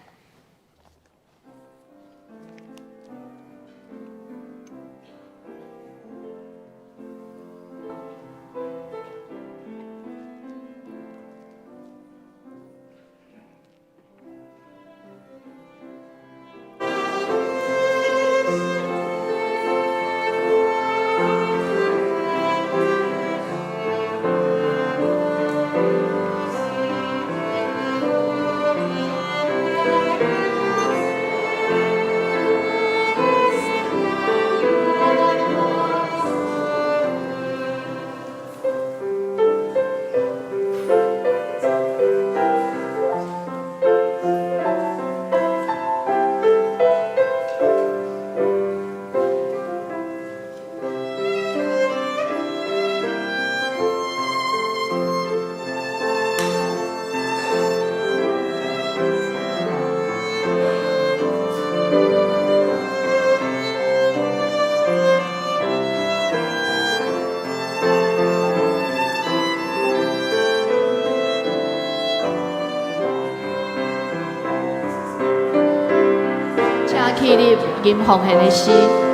請起立吟奉獻的詩。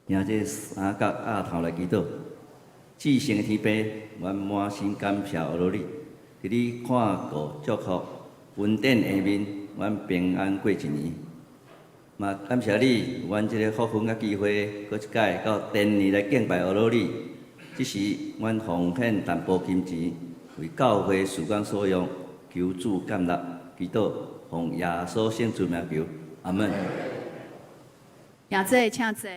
兄弟三角額頭來祈禱，至聖的天父，阮滿心感謝阿羅你，佇你看顧祝福恩典下面，阮平安過一年。嘛感謝你，予阮這个福分佮機會，閣一擺到殿裡來敬拜阿羅你。這時，阮奉獻淡薄金錢，為教會事工所用，求主感納，祈禱奉耶穌聖主名求，阿門。兄弟，請坐。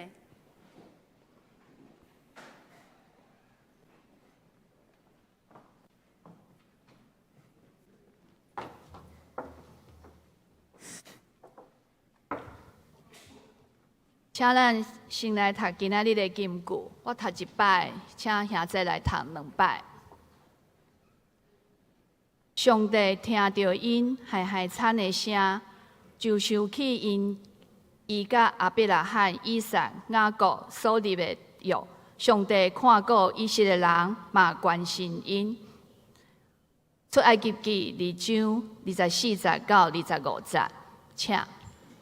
請咱先來讀今仔日的金句。我讀一擺，請兄弟來讀兩擺。上帝聽著𪜶害害慘的聲，就想起𪜶伊佮亞伯拉罕、以撒、雅各所立的約。上帝看顧以色列人，嘛關心𪜶。出埃及記二章二十四節到二十五節，請。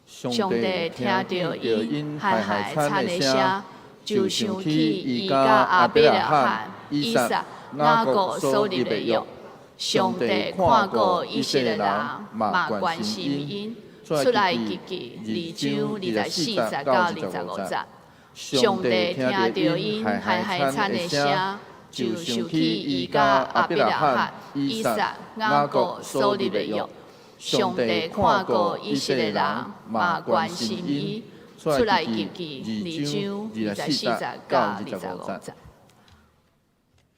上帝聽著𪜶害害慘的聲，就想起伊佮亞伯拉罕、以撒、雅各所立的約。上帝看顧以色列人，嘛關心𪜶。出埃及記二章二十四節到二十五節。上帝聽著𪜶害害慘的聲，就想起伊佮亞伯拉罕、以撒、雅各所立的約。上帝看顧以色列人，嘛關心𪜶。出埃及記二章二十四節到二十五節。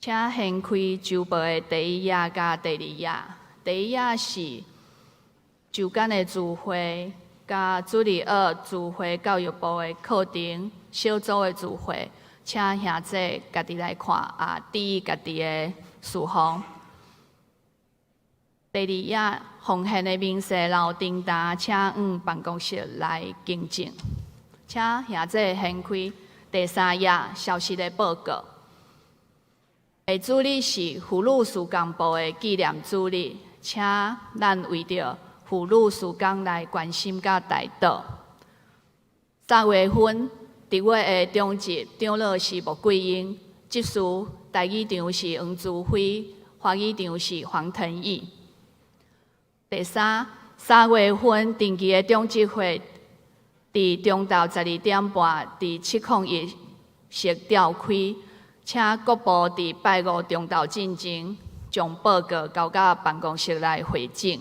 請掀開周報的第一頁佮第二頁。第一頁是周間的聚會，佮主日學聚會教育部的課程小組的聚會，請兄弟家己來看啊，注意家己的事項。第二頁奉獻的明細留叮當，請往辦公室來更正。請兄弟掀開第三頁消息的報告。下主日是婦女事工部的紀念主日，請咱為著婦女事工來關心佮代禱。三月份佇我的長執長老是穆桂英，執事台語場是黃祖輝，華語場是黃騰義。第三，三月份定期的長執會，佇中晝12點半，佇701室調開，請各部佇拜五中晝進前，將報告交到辦公室來匯整。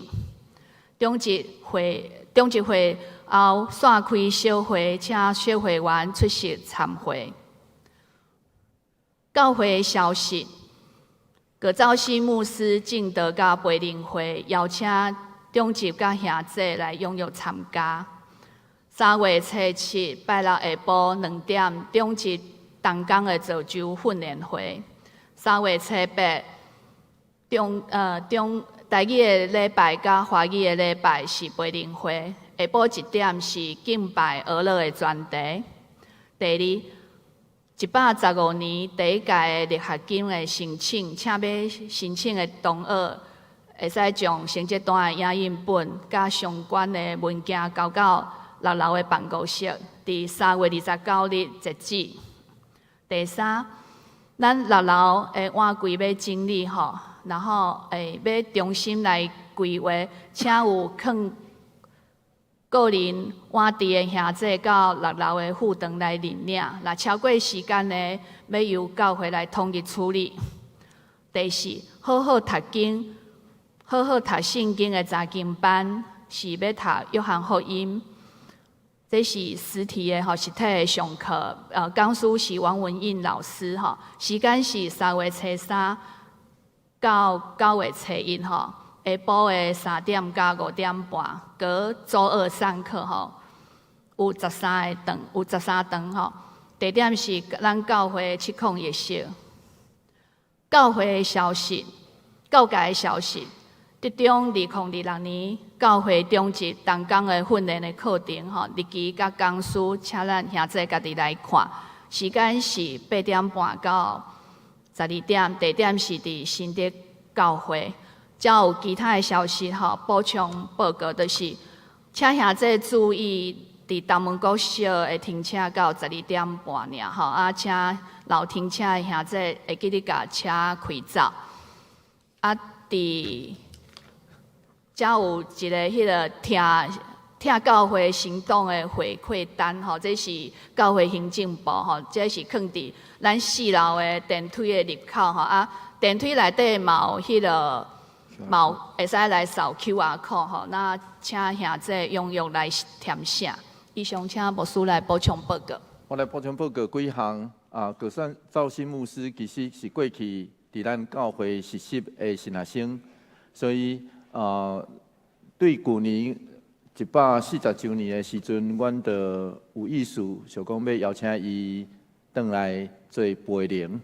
長執會後散開小會，請小會員出席參會。教會消息，葛兆熙牧師證道佮培靈會邀請長執佮兄姐來踴躍參加。3月初7拜六下晡2點，長執同工的造就訓練會。3月初8，中台語的禮拜佮華語的禮拜是培靈會，下晡1點是敬拜娛樂的專題。第二，115年第一屆的力學金的申請，請欲申請的同學會使將成績單的影印本佮相關的文件交到六樓的辦公室，佇3月29日截止。第三，咱六樓的碗櫃欲整理吼，然後欲重新來規劃，請有囥個人碗櫥的兄姐到六樓的副堂來認領。若超過時間呢，欲由教會來統一處理。第四，好好讀經、好好讀聖經的查經班是欲讀約翰福音。這是實體的吼，實體的上課。講師是王文印老師吼，時間是3月初3到9月初1吼，下晡的3點到5點半，閣週二上課吼，有13個堂，有13堂吼。地點是咱教會701室。教會的消息，教界的消息。集中2026年教會長執同工的訓練的課程吼，日期佮講師，請咱兄姊家己來看。時間是8點半到12點，地點是佇新竹教會。才有其他的消息吼，補充報告就是，請兄姊注意，佇東門國小的停車到12點半爾吼，啊，請留停車的兄姊會記得共車開走。啊，佇才有一个彼个疼疼教會行動的回饋單吼，這是教會行政部吼，這是囥佇咱四樓的電梯的入口吼，啊，電梯內底嘛有彼个嘛有會使來掃 QR code 吼，那請兄姊踴躍來填寫。以上請牧師來補充報告。我來補充報告幾項啊，葛兆新牧師其實是過去佇咱教會實習的神學生，所以對舊年140週年的時陣，阮就有意思想講欲邀請伊轉來做培靈。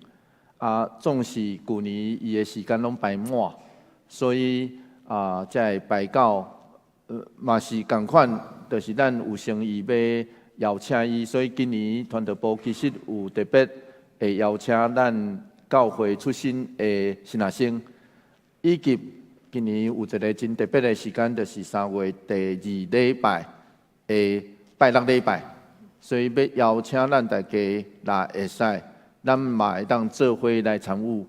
啊，總是舊年伊的時間攏排滿，所以啊，才會排到，嘛是仝款，就是咱有誠意欲邀請伊，所以今年傳道部其實有特別會邀請咱教會出身的神學生，以及今年有一个真特別的時間，就是3月第二禮拜的拜六禮拜，所以欲邀請咱大家，若會使，咱嘛會當做伙來參與。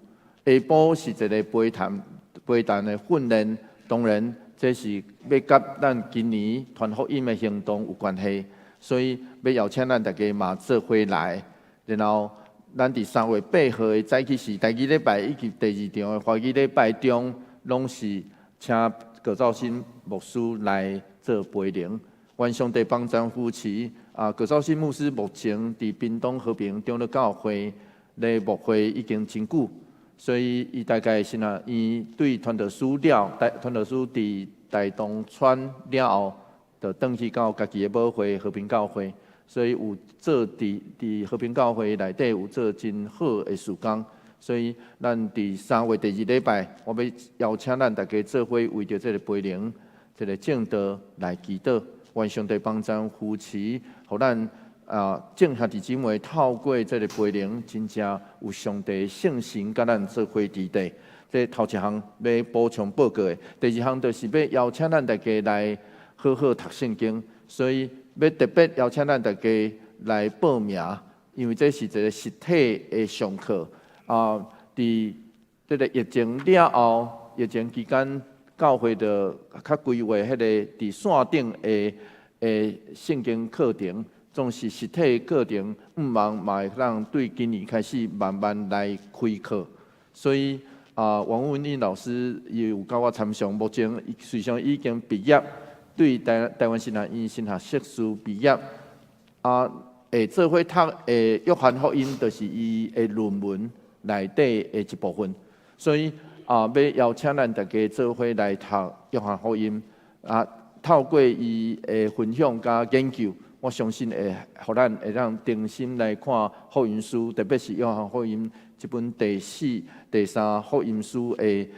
下晡是一个陪談的訓練，當然這是欲佮咱今年傳福音的行動有關係，所以欲邀請咱大家嘛做伙來。然後咱佇3月8號的早起時，台語禮拜以及第二場的華語禮拜中，攏是請葛兆新牧師來做培靈。願上帝幫贊扶持啊！葛兆新牧師目前佇屏東和平長老教會咧牧會已經真久，所以伊大概是若伊對傳道書了，傳道書佇台東村了後，就轉去到家己的母會和平教會，所以有做佇和平教會內底有做真好的事工。所以咱佇3月第二禮拜，我欲邀請咱大家做伙為著這个培靈、這个證道來祈禱，願上帝幫贊扶持，予咱啊眾兄弟姊妹透過這个培靈，真正有上帝聖神佮咱做伙佇底。這頭一項欲補充報告的，第二項就是欲邀請咱大家來好好讀聖經，所以欲特別邀請咱大家來報名，因為這是一个實體的上課。啊，佇這个疫情了後，疫情期間，教會就較規劃彼个佇線頂的聖經課程，總是實體課程，毋望嘛會當對今年開始慢慢來開課。所以啊，王文英老師伊有佮我參詳，目前實際上已經畢業，對台灣神學院神學碩士畢業。啊，會做伙讀的約翰福音，就是伊的論文內底的一部分。所以啊，欲邀請咱大家做伙來讀約翰福音。啊，透過伊的分享佮研究，我相信會予咱會當重新來看福音書，特別是約翰福音這本第四、第三福音書的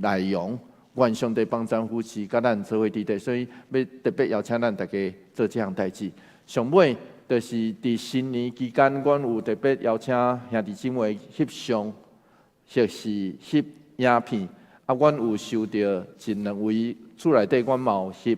內容。願上帝幫贊扶持，佮咱做伙佇佇，所以欲特別邀請咱大家做這項代誌。上尾就是佇新年期間，阮有特別邀請兄弟姊妹翕相，或是翕影片。啊，阮有收著一兩位厝內底，阮嘛有翕。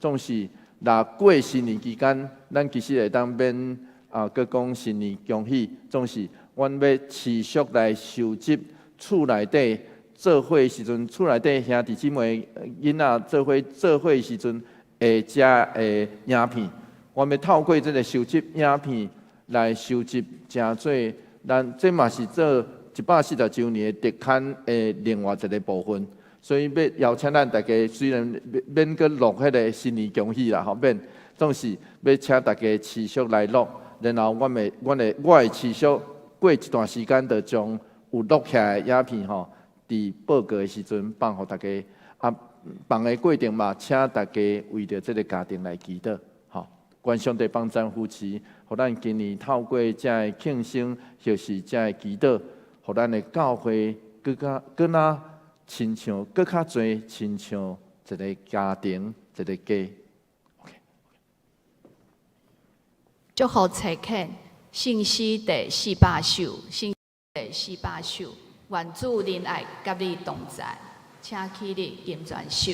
總是若過新年期間，咱其實會當免啊，閣講新年恭喜。總是阮欲持續來收集厝內底做伙時陣，厝內底兄弟姊妹囡仔做伙做伙時陣會遮的影片。阮欲透過這个收集影片來收集，誠濟咱這嘛是做140週年的特刊的另外一个部分。所以欲邀請咱大家，雖然免閣錄彼个新年恭喜啦，吼免，總是欲請大家持續來錄，然後阮會持續過一段時間，就將有錄起來的影片吼，佇報告的時陣放予大家。啊，放的過程嘛，請大家為著這个家庭來祈禱，吼。願上帝幫贊扶持，予咱今年透過這个慶生，或是這个祈禱，予咱的教會閣較閣若親像閣較濟親像一个家庭，一个家。OK。祝福冊遣聖詩第四百首，聖第四百首，願主仁愛佮你同在，請起立金鑽手。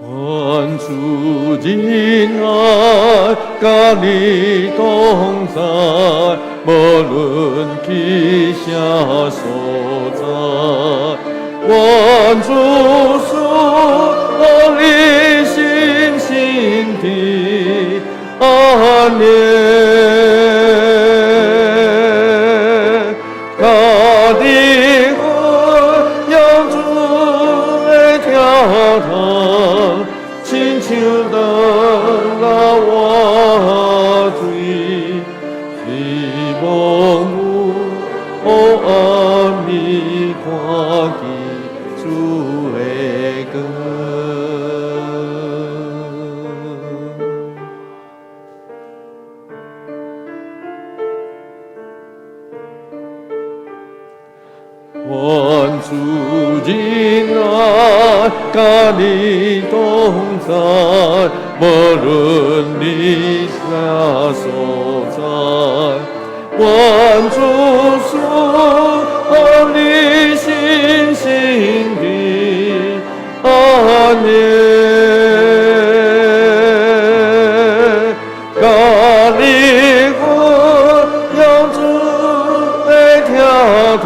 願主仁愛佮你同在，無論去啥所在。願主賜予你心心的安寧。家的魂仰主的疼痛，親像轉來活水，希望有黑暗暝看見主的光。願主仁愛佮你同在，無論你啥所在。願主賜予你心心的安寧。佮你分享主的疼痛，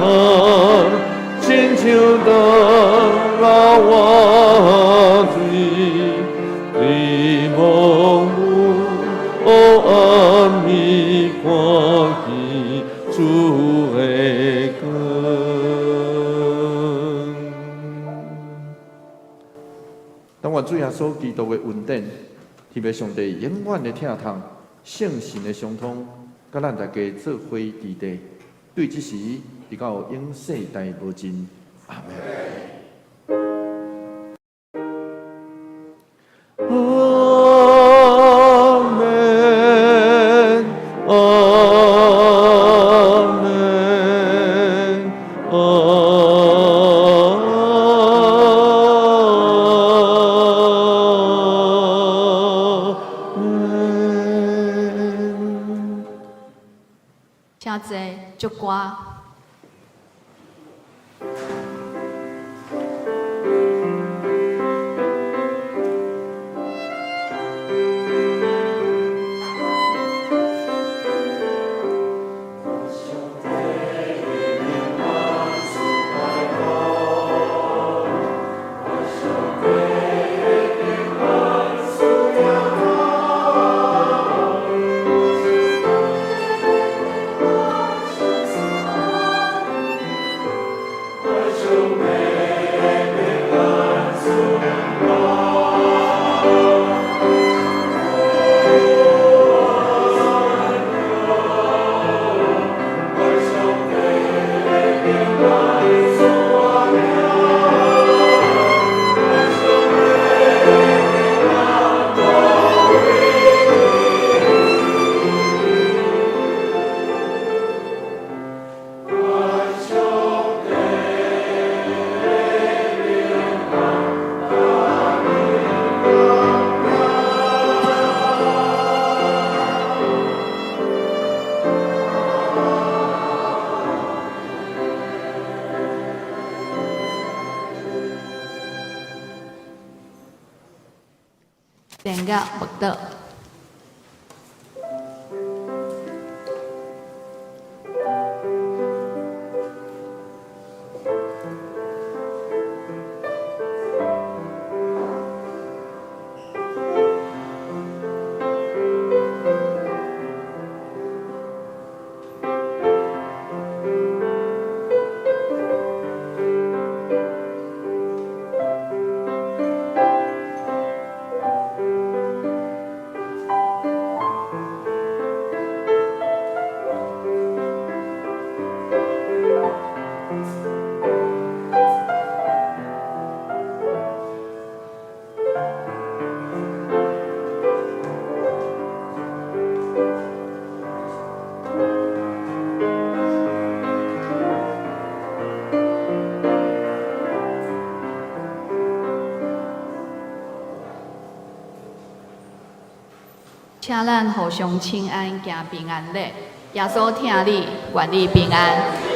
親像轉來活水，希望有黑暗暝看見主的光。當願主耶穌基督的恩典，天父上帝永遠的疼痛，聖神的相通，佮咱大家做伙佇佇，對這時直到永世代無盡。阿們。阿們，阿們，阿們。請坐，祝歌。殿額默禱。請咱互相請安，行平安禮。耶穌疼你，願你平安。